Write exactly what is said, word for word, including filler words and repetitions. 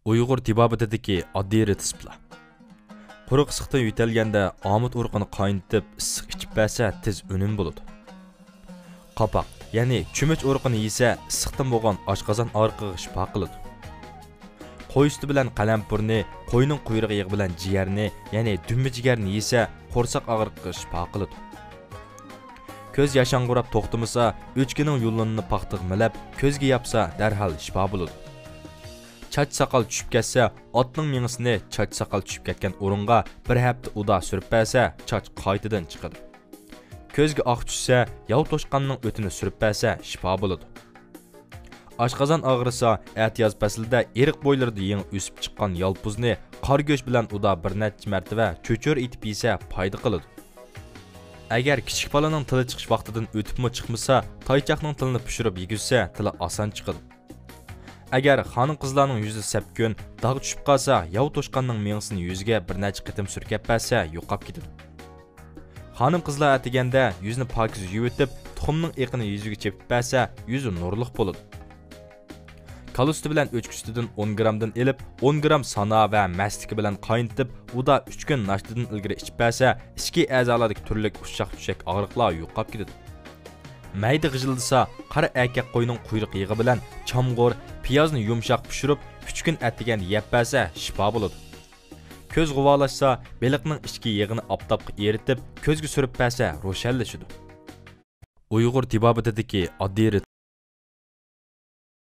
ئۇيغۇر تېبابىتىدىكى ئاددىي رېتسېپلار. قۇرۇق ئىسسىقتىن يۆتەلگەندە ئامۇت ئۇرۇقىنى قاينىتىپ ئىسسىق ئىچىپ بەرسە تېز ئۈنۈم بولىدۇ. قاپاق، يەنى چۆمۈچ ئۇرۇقىنى يېسە ئىسسىقتىن بولغان ئاشقازان ئاغرىقىغا شىپا قىلىدۇ. قوي سۈتى بىلەن قەلەمپۇرنى، قوينىڭ قۇيرۇق يېغى بىلەن جىگەرنى، يەنى دۈمبە جىگەرنى يېسە قورساق ئاغرىقىغا شىپا قىلىدۇ. كۆز ياشاڭغۇراپ توختىمىسا، ئۆچكىنىڭ يۇلۇنىنى پاختىغا مىلەپ، كۆزگە ياپسا، دەرھال شىپا بولىدۇ. چاچ ساقال چۈشۈپ كەتسە، ئاتنىڭ مېڭىسىنى چاچ ساقال چۈشۈپ كەتكەن ئورۇنغا بىر ھەپتە ئۇدا سۈرۈپ بەرسە، چاچ قايتىدىن چىقىدۇ. كۆزگە ئاق چۈشسە، ياۋا توشقاننىڭ ئۆتىنى سۈرۈپ بەرسە، شىپا بولىدۇ. ئاشقازان ئاغرىسا، ئەتىياز پەسلىدە ئېرىق بويلىرىدا يېڭى ئۆسۈپ چىققان يالپۇزنى قارا گۆش بىلەن ئۇدا بىر نەچچە مەرتىۋە چۆچۈرە ئېتىپ يېسە پايدا قىلىدۇ. ئەگەر كىچىك بالىنىڭ تىلى چىقىش ۋاقتىدىن ئۆتۈپمۇ چىقمىسا، تايچاقنىڭ تىلىنى پىشۇرۇپ يېگۈزسە، تىلى ئاسان چىقىدۇ. ئەگەر خانىم-قىزلارنىڭ يۈزى سەپكۈن، داغ چۈشۈپ قالسا، ياۋا توشقاننىڭ مېڭىسىنى يۈزىگە بىر نەچچە قېتىم سۈركەپ بەرسە، يوقاپ كېتىدۇ. خانىم-قىزلار ئەتىگەندە يۈزنى پاكىز يۇيۇۋېتىپ، تۇخۇمنىڭ ئېقىنى يۈزىگە چېپىپ بەرسە، يۈزى نۇرلۇق بولىدۇ. كالا سۈتى بىلەن ئۆچكە سۈتىدىن ئون گرامدىن ئېلىپ، ئون گرام سانا ۋە مەستىكە بىلەن قاينىتىپ، ئۇدا ئۈچ كۈن ناشتىدىن ئىلگىرى ئىچىپ بەرسە، ئىچكى ئەزالاردىكى تۈرلۈك ئۇششاق-چۈششەك ئاغرىقلار يوقاپ كېتىدۇ. مەيدە غىژىلدىسا، قارا ئەركەك قوينىڭ قۇيرۇق يېغى بىلەن چامغۇر، پىيازنى يۇمشاق پىشۇرۇپ، ئۈچ كۈن ئەتىگەندە يەپ بەرسە، شىپا بولىدۇ. كۆز غۇۋالاشسا، بېلىقنىڭ ئىچكى يېغىنى ئاپتاپقا ئېرىتىپ، كۆزگە سۈرۈپ بەرسە، روشەنلىشىدۇ. ئۇيغۇر تېبابىتىدىكى ئاددىي